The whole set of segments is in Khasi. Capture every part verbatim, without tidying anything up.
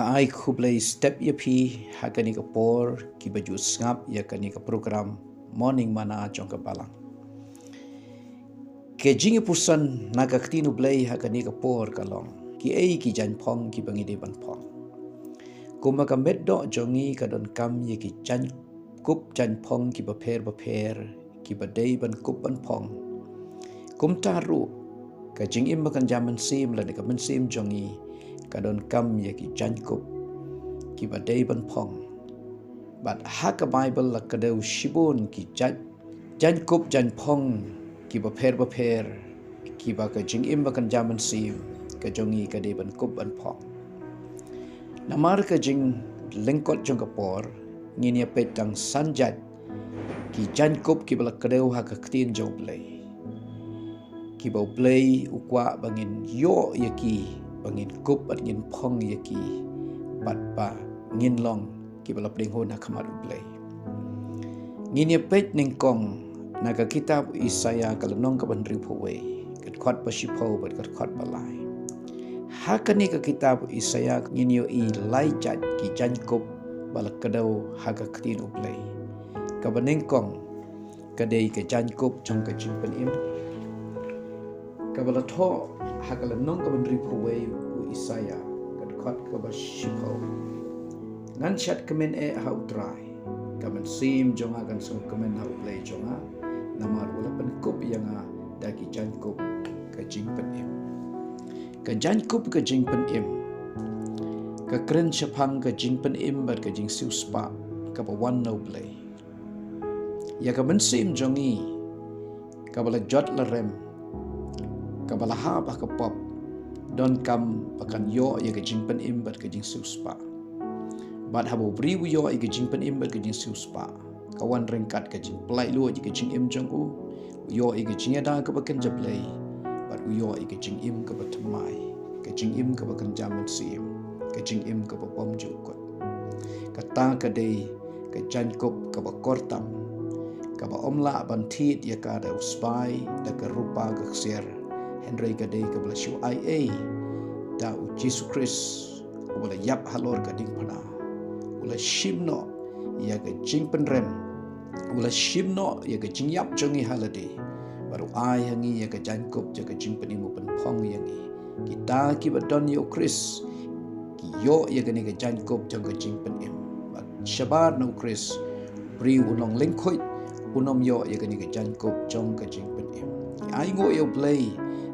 Ai khublei step ïa phi ha kane ka por kiba ju sngap ïa kane ka program Morning Manna jong ka Balang. Ka jingïapyrshang na ka ktien U Blei ha kane ka por ka long, kiei ki jaiñphong kiba ngi dei ban phong. Kumba ka met doh jong ngi ka donkam ïa ki jaiñ kup jaiñphong kiba pher bapher kiba dei ban kup ban phong. Kumta ruh ka jingim ba kynja mynsiem lane ka mynsiem jong ngi ka donkam ïa ki jaiñkup kiba dei ban phong. Bad ha ka Baibl la kdew shibun ki jaiñ jaiñkup jaiñphong kiba pher bapher kiba ka jingim ba kynja mynsiem ka jong ngi ka dei ban kup ban phong. Namar ka jinglyngkot jong ka por, ngin ïa peit tang san jait ki jaiñkup kiba la kdew ha ka ktien jong U Blei, kiba U Blei u kwah ba ngin ïoh ïa ki, ba ngin kup bad ngin phong ïa ki, bad ba ngin long kiba la pdiang hun ha khmat U Blei. Ngin ïa peit nyngkong na ka kitab Isaïah ka lynnong kaba hynriewphew wei, ka dkhot ba shiphew bad ka dkhot ba lai. Ha kane ka kitab Isaïah ngin ïohi lai jait ki jaiñkup ba la kdew ha ka ktien U Blei. Kaba nyngkong ka dei ka jaiñkup jong ka jingpynim, kaba la thoh ha ka lynnong kaba hynriewphew wei u Isaïah, ka dkhot kaba shiphew. Ngan shad kmen eh ha U Trai, ka mynsiem jong nga kan sngewkmen ha U Blei jong nga, namar u la pynkup ïa nga da ki jaiñkup ka jingpynim. Ka jaiñkup ka jingpynim ka kren shaphang ka jingpynim bad ka jingsiewspah kaba wan na U Blei ïa ka mynsiem jong ngi kaba la jot la rem, kaba la hap ha ka pop, donkam ba kan ïoh ïa ka jingpynim bad ka jingsiewspah. Bad haba u briew u ïoh ïa ka jingpynim bad ka jingsiewspah, ka wan ryngkat ka jingpynlait luid ïa ka jingim jong u, u ïoh ïa ka jingïada kaba kynja Blei, bad u ïoh ïa ka jingim kaba thymmai, ka jingim kaba kynja mynsiem, ka jingim kaba bymjukut. Kata ka dei ka jaiñkup kaba kor tam, kaba ym lah ban thied ïa ka da u sbai, da ka rupa ka ksiar, hynrei ka dei kaba la shu ai ei da U Jisu Khrist, uba la ïap halor ka diengphna, u la shim noh ïa ka jingpynrem, u la shim noh ïa ka jingïap jong ngi ha lade, bad u ai ha ngi ïa ka jaiñkup jong ka jingpynim, u pynphong ïa ngi. Kita kiba don ïa U Khrist ki ïoh ïa kane ka jaiñkup jong ka jingpynim. Bad shabar na U Khrist, u briew u nonglyngkhuid un ym ïoh ïa kane ka jaiñkup jong ka jingpynim. Ai nguh ïa U Blei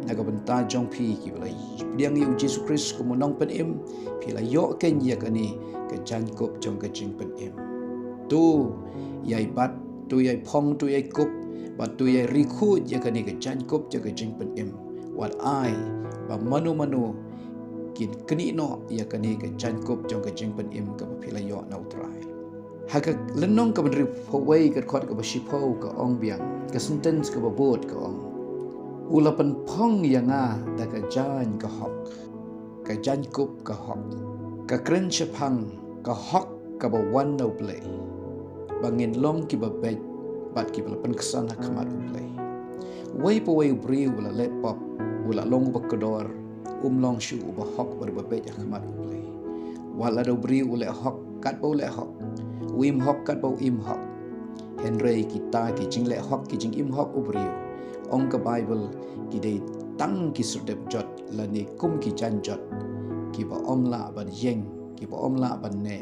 na ka bynta jong phi kiba la pdiang ïa U Jisu Khrist kum u nongpynim, phi la ïoh kein ïa kane ka jaiñkup jong ka jingpynim. To ïai bat, to ïai phong, to ïai kup, bad to ïai ri khuid ïa kane ka jaiñkup jong ka jingpynim. Wat ai ba mano mano kin knieh noh ïa kane ka jaiñkup jong ka jingpynim kaba phi la ïoh na U Trai. Ha ka lynnong kaba hynriewphew wei ka dkhot kaba shiphew ka ong biang, ka sentence kaba bud ka ong, u la pynphong ïa nga da ka jaiñ ka hok, ka jaiñkup ka hok. Ka kren shaphang ka hok kaba wan na U Blei, ba ngin long kiba beit bad kiba la pynksan ha khmat U Blei. Uwei pa uwei u briew u la leh pop, u la long uba kordor, um long shuh uba hok bad uba beit ha khmat U Blei. Wat la da u briew u leh hok katba u leh hok, u im hok katba u im hok, hynrei kita ki jingleh hok, ki jingim hok u briew, ong ka Baibl, ki dei tang ki serdep jot lane kum ki jaiñ jot, kiba ym lah ban ïeng, kiba ym lah ban neh,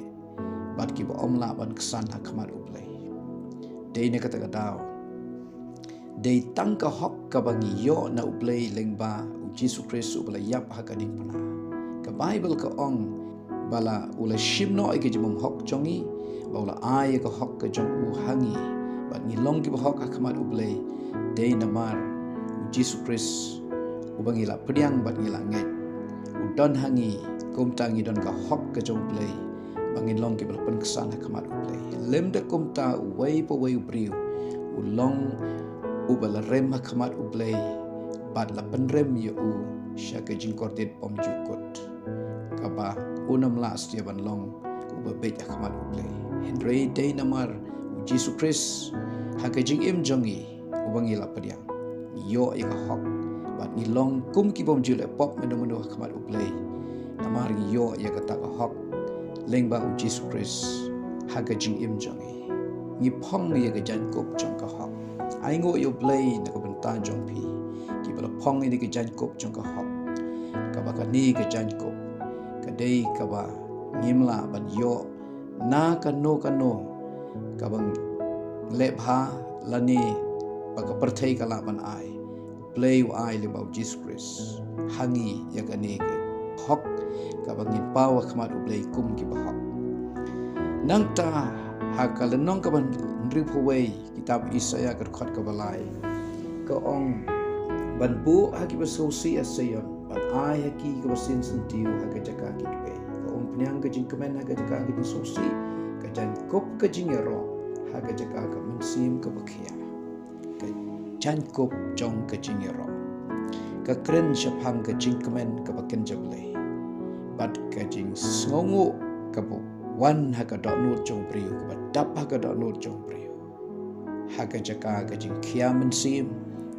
bad kiba ym lah ban ksan ha khmat U Blei. Dei na kata ka daw, dei tang ka hok kaba ngi ïoh na U Blei lyngba U Jisu Khrist uba la ïap ha ka diengphna. Ka Baibl ka ong ba la, u la shim noh ïa ka jingbymhok jong ngi, ba u la ai ïa ka hok ka jong u ha ngi, bad ngi long kiba hok ha khmat U Blei, dei namar U Jisu Khrist uba ngi la pdiang bad ngi la ngeit. U don ha ngi, kumta ngi don ka hok ka jong U Blei, ba ngin long kiba la pynksan ha khmat U Blei. Lymda kumta uwei pa uwei u briew u long uba la rem ha khmat U Blei, bad la pynrem ïa u sha ka jingkordit bymjukut, kaba un ym lah satia ban long uba beit ha khmat U Blei. Hynrei dei namar U Jisu Khrist ha ka jingim jong ngi, uba ngi la pdiang, ngi ïoh ïa ka hok, bad ngi long kum ki bym ju leh pop mynno mynno ha khmat U Blei, namar ngi ïoh ïa kata ka hok lyngba u Jisu Khrist ha ka jingim jong ngi. Ngi phong ïa ka jaiñkup jong ka hok. Ai nguh ïa u Blei na ka bynta jong phi kiba la phong ïa ka jaiñkup jong ka hok. Kaba kane ka jaiñkup ka dei kaba ngim lah ban ïoh na kano kano kaba ngi leh bha lane ba ka pyrthei ka lah ban ai. Blei u ai lyngba u Jisu Khrist ha ngi ïa kane ka hok kaba ngin paw ha khmat u Blei kum kiba hok. Nangta ha ka lynnong kaba hynriewphew wei, kitab Isaïah ka dkhot kaba lai, ka ong, ban buh ha kiba sngewsih ha Sion, ban ai ha ki kiba sien syntiew ha ka jaka ki tbei. Ka umphniang ka jingkmen ha ka jaka ka jingsngewsih, ka jaiñkup ka jingïaroh ha ka jaka ka mynsiem kaba khia. Ka jaiñkup jong ka jingïaroh ka kren shaphang ka jingkmen kaba kynja Blei bad ka jingsngewnguh kaba wan ha ka dohnud jong u briew, kaba dap ha ka dohnud jong u briew. Ha ka jaka ka jingkhia mynsiem,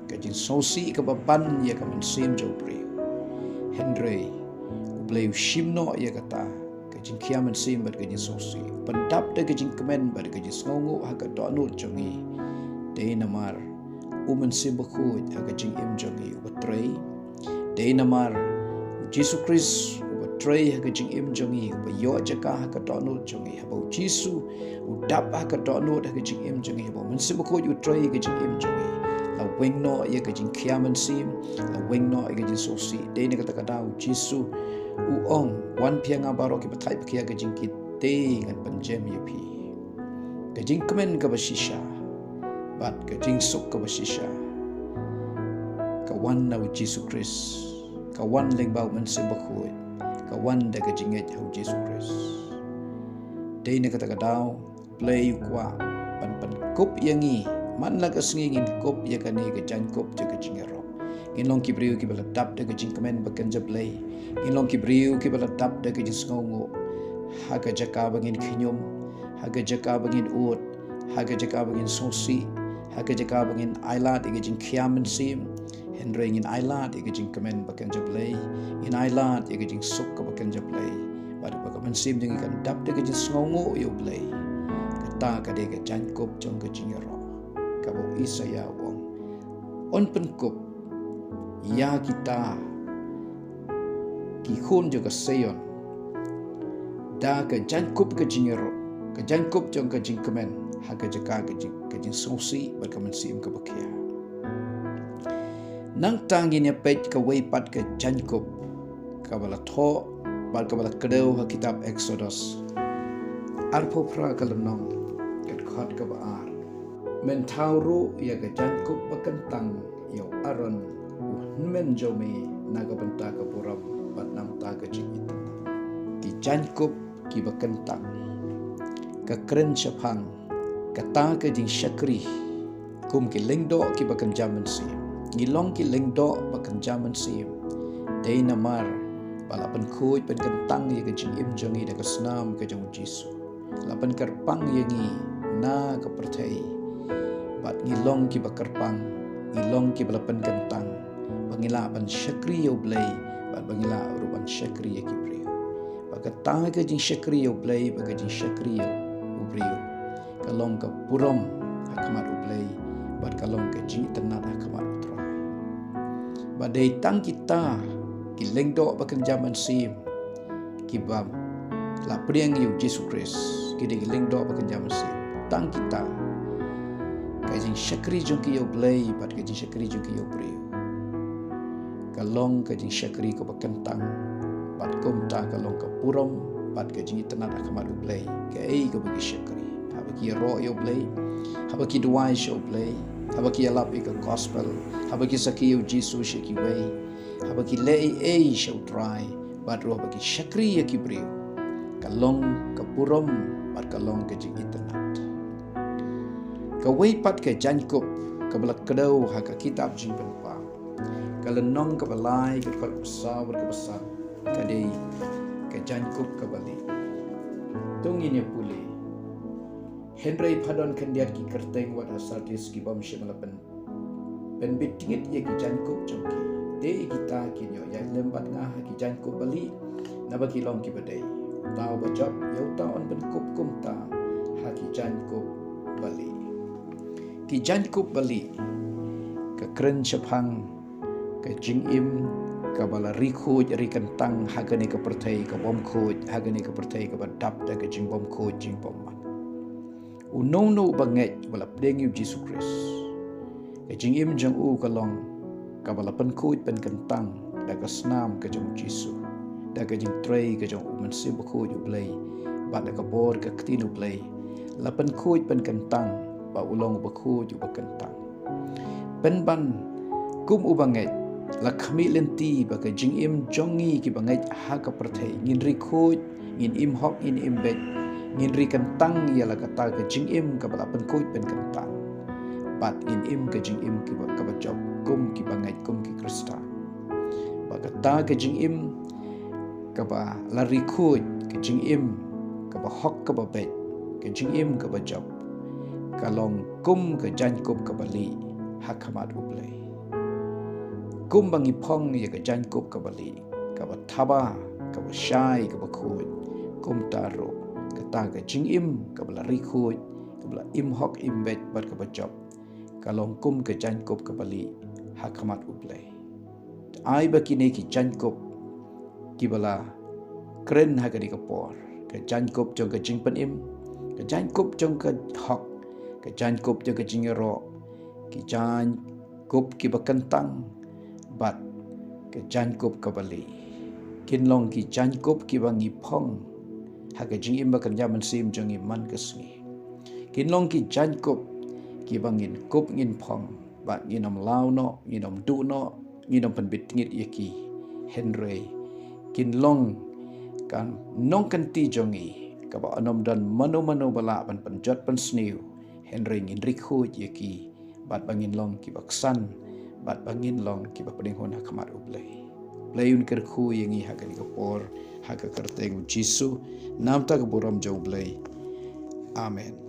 ka jingsngewsih kaba ban ïa ka mynsiem jong u briew. Hynrei u Blei u shim noh ïa kata ka jingkhia mynsiem bad ka jingsngewsih, pyndap da ka jingkmen bad ka jingsngewnguh ha ka dohnud jong ngi. Dei namar u Mynsiem Bakhuid ha ka jingim jong ngi uba trei. Dei namar u Jisu Khrist uba trei ha ka jingim jong ngi, uba ïoh jaka ha ka dohnud jong ngi. Haba u Jisu u dap ha ka dohnud ha ka jingim jong ngi, haba u Mynsiem Bakhuid u trei ha ka jingim jong ngi, la weng noh ïa ka jingkhia mynsiem, la weng noh ïa ka jingsngewsih. Dei na kata ka daw u Jisu u ong, wan phi ha nga baroh kiba thait ba khia ka jingkit, te ngan pynjem ïa phi. Ka jingkmen kaba shisha bad ka jingsuk kaba shisha ka wan na u Jisu Khrist, ka wan lyngba u Mynsiem Bakhuid, ka wan da ka jingngeit ha u Jisu Khrist. Dei na kata ka daw Blei u kwah ban pynkup ïa ngi. Man la ka sngi ngin kup ïa kane ka jaiñkup jong ka jingïaroh. Ngin long ki briew kiba la dap da ka jingkmen ba kynja Blei. Ngin long ki briew kiba la dap da ka jingsngewnguh ha ka jaka ba ngin khñium, ha ka jaka ba ngin ud, ha ka jaka ba ngin sngewsih, ha ka jaka ba ngin ailad ïa ka jingkhia mynsiem. Hynrei ngin ailad ïa ka jingkmen ba kynja Blei, ngin ailad ïa ka jingsuk kaba kynja Blei. Bad ba ka mynsiem jong ngi kan dap da ka jingsngewnguh ïa u Blei. Kata ka dei ka jaiñkup jong ka jingïaroh kaba u Isaïah u ong, un pynkup ïa kita ki khun jong ka Sion da ka jaiñkup ka jingïaroh, ka jaiñkup jong ka jingkmen ha ka jaka ka jing, ka jingsngewsih bad ka mynsiem kaba khia. Nangta ngin ïa peit kawei pat ka jaiñkup kaba la thoh bad kaba la kdew ha kitab Eksodos arphew phra ka lynnong, ka dkhot kaba ar. Men thaw ruh ïa ka jaiñkup ba kyntang ïa u Aaron u hynmen jong me na ka bynta ka burom bad na ka bynta ka jingïeit. Ki jaiñkup kiba kyntang ka kren shaphang kata ka jingshakri kum ki lyngdoh kiba kynja mynsiem. Ngi long ki lyngdoh ba kynja mynsiem dei namar ba la pynkhuid pynkyntang ïa ka jingim jong ngi da ka snam ka jong u Jisu. La pynkyrpang ïa ngi na ka pyrthei bad ngi long kiba kyrpang, ngi long kiba la pynkyntang ba ngi lah ban shakri ïa u Blei bad ba ngi lah ruh ban shakri ïa ki briew. Ba kata ka jingshakri ïa u Blei bad ka jingshakri ïa u briew ka long ka burom ha khmat u Blei bad ka long ka jingitynnad ha khmat u Trai. Ba dei tang kita ki lyngdoh ba kynja mynsiem kiba la pdiang ïa u Jisu Khrist, ki dei ki lyngdoh ba kynja mynsiem. Tang kita, ka jingshakri jong ki ïa u Blei bad ka jingshakri jong ki ïa u briew ka long ka jingshakri kaba kyntang bad kumta ka long ka burom bad ka jingitynnad ha khmat u Blei. Kaei kaba ki shakri? Haba ki ïaroh ïa u Blei, haba ki duwai sha u Blei, haba ki ïalap ïa ka gospel, haba ki sakhi ïa u Jisu sha kiwei, haba ki leh ei ei sha u Trai, bad ruh haba ki shakri ïa ki briew, ka long ka burom bad ka long ka jingitynnad. Kawei pat ka jaiñkup kaba la kdew ha ka kitab Jingpynpaw, ka lynnong kaba lai, ka dkhot kaba saw bad kaba san, ka dei ka jaiñkup kaba lieh. To ngin ïa pule. Hynrei pha don khyndiat ki kyrteng wat ha Sardis ki bym shym la pyn, pynbit tngit ïa ki jaiñkup jong ki. Te kita kin ïoh ïaid lem bad nga ha ki jaiñkup ba lieh, naba ki long kiba dei. Uta uba jop, ïa uta un pynkup kumta ha ki jaiñkup balieh. Ki jaiñkup balieh ka kren shaphang ka jingim kaba la ri khuid ri kyntang ha kane ka pyrthei ka bym khuid, ha kane ka pyrthei kaba dap da ka jingbym khuid jingbym man. Uno uno uba ngeit, uba la pdiang ïa u Jisu Khrist, ka jingim jong u ka long kaba la pynkhuid pynkyntang da ka snam ka jong u Jisu, da ka jingtrei ka jong u Mynsiem Bakhuid u Blei, bad da ka bor ka ktien u Blei, la pynkhuid pynkyntang ba u long uba khuid uba kyntang. Pynban kum uba ngeit, la khmih lynti ba ka jingim jong ngi kiba ngeit ha ka pyrthei ngin ri khuid, ngin im hok, ngin im beit, ngin ri kyntang ïa la kata ka jingim kaba la pynkhuid pynkyntang. Bad ngin im ka jingim kiba, kaba jop kum kiba ngeit, kum ki Khristan. Ba kata ka jingim kaba la ri khuid, ka jingim kaba hok kaba beit, ka jingim kaba jop, ka long kum ka jaiñkup kaba lieh ha khmat u Blei. Kumba ngi phong ïa ka jaiñkup kaba lieh, kaba thaba, kaba shai, kaba khuid, kumta ruh kata ka jingim kaba la ri khuid, kaba la im hok im beit bad kaba jop, ka long kum ka jaiñkup kaba lieh ha khmat u Blei. Ai ba kine ki jaiñkup kiba la kren ha kane ka por, ka jaiñkup jong ka jingpynim, ka jaiñkup jong ka hok, ka jaiñkup jong ka jingïaroh, ki jaiñkup kiba kyntang, bad ka jaiñkup kaba lieh, kin long ki jaiñkup kiba ngi phong ha ka jingim ba kynja mynsiem jong ngi man ka sngi. Kin long ki jaiñkup kiba ngin kup ngin phong, bad ngin ym law noh, ngin ym duh noh, ngin ym pynbit ngit ïa ki. Hynrei kin long ka nongkynti jong ngi kaba un ym don mano mano ba lah ban pynjot pynsniew, hynrei ngin ri khuid ïa ki, bad ba ngin long kiba ksan, bad ba ngin long kiba pdiang hun ha khmat u Blei. Blei un kyrkhu ïa ngi ha kane ka por, ha ka kyrteng u Jisu, namar ka burom jong u Blei. Amen.